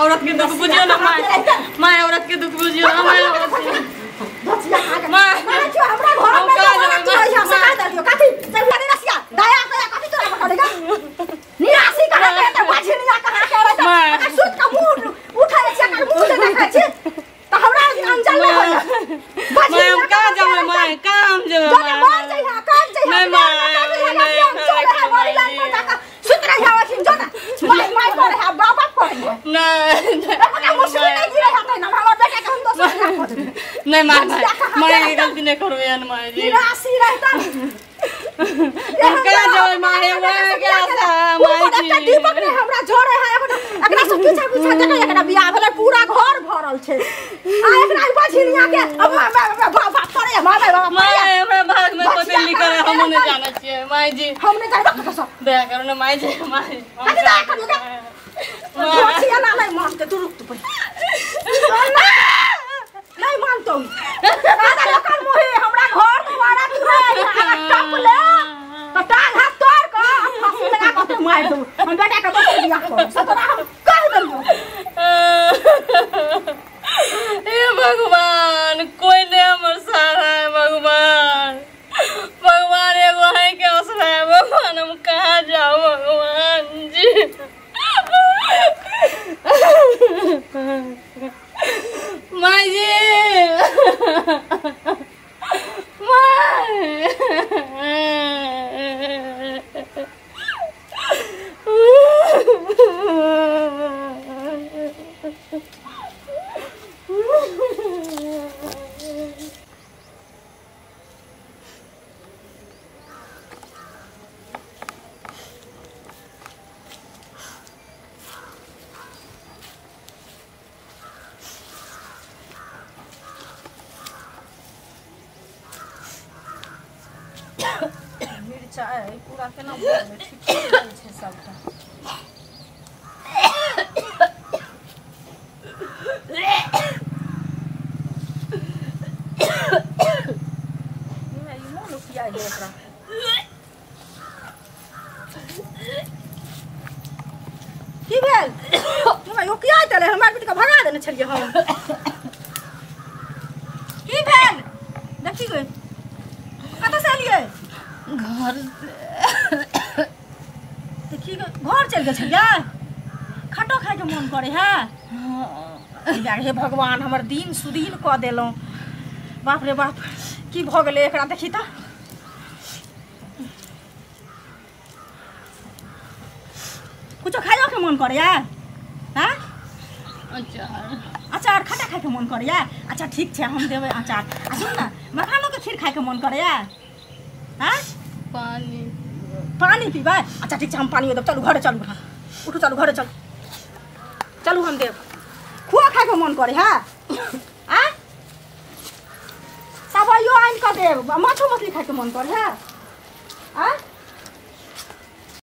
औरत के दुख बुझियो ना माय my औरत के दुख बुझियो ना my my हमरा घर में तू से का दलियो कथि चल रे रसिया दया दया कथि तोरा पकड़ेगा निराशी कहाँ के त बाझनिया कहाँ के रे त सुत का मुंह उठाए छै कर मुंह से देखै छै त हमरा अंजल नै होय my हम कहाँ जाबै my कहाँ हम जेबै my मर जाइ हा काट जाइ हा नहीं माय लाइन पर जाका सुत रही हा ओठिन जो ना my my करे हा बाबा करे नहीं एकोटा मुसली नहीं गिरे हा तै ना हमर बेटा के हम दोसर बियाह कर देबै नहीं my my गलती नहीं करबै अन my जी निराशी रहता हम कहाँ जाबै my my के आशा my जी एकटा दीपक ने हमरा जोड़े है एकरा सब पीछा पीछा देखै एकरा बियाह भेलै पूरा घर भरल छै आ एकरा बझिनिया के बाप करे my बाप my हमरा भाग में कोई लिखल है हम नहीं जानै छियै my जी हम नहीं जानब कतऽ से दया करू ने my जी my कथि दया करू गे बझिया ना नहीं मानते तू रुक तू पहिले नहीं मानतो दादा लोकन मुहे हमरा घर दुआरा छुए टप ले त टांग हाथ तोड़ के फांसी लगा के मार दू हम बेटा के दोसर बियाह कर से तोरा हम कह देलियो हे भगवान कोई नहीं हमर सहारा है भगवान भगवान एगो है के आसरा है भगवान हम कहाँ जाओ भगवान जी my जी my मिरचाई पूरा केना भऽ ठीक छै सबटा की भेल यो किया चले हमरा बेटी के भगा देने छलियै हम की भेल देखी गई कतऽ से एलियै घर से देखी घर चल गेल छलियै खटो खाइके मन करे है हे भगवान हमर दिन सुदीन कऽ देलहुँ बाप रे बाप की भऽ गेलै एकरा देखी तऽ कुछो खाइयो के मन करे हैं अचार अचार खट्टा खाइके मन करे अच्छा ठीक छै हम देबै अचार आ सुन ने मखानो के खीर खाइके मन करे हैं पानी पानी पीबै अच्छा ठीक छै हम पानी देब चलू घरे चलू हाँ उठू चलू घरे चलू चलू हम देब खुआ खाइके मन करे है आ सबैयो आनि कऽ देब माछो मछली खाइके मन करे है आ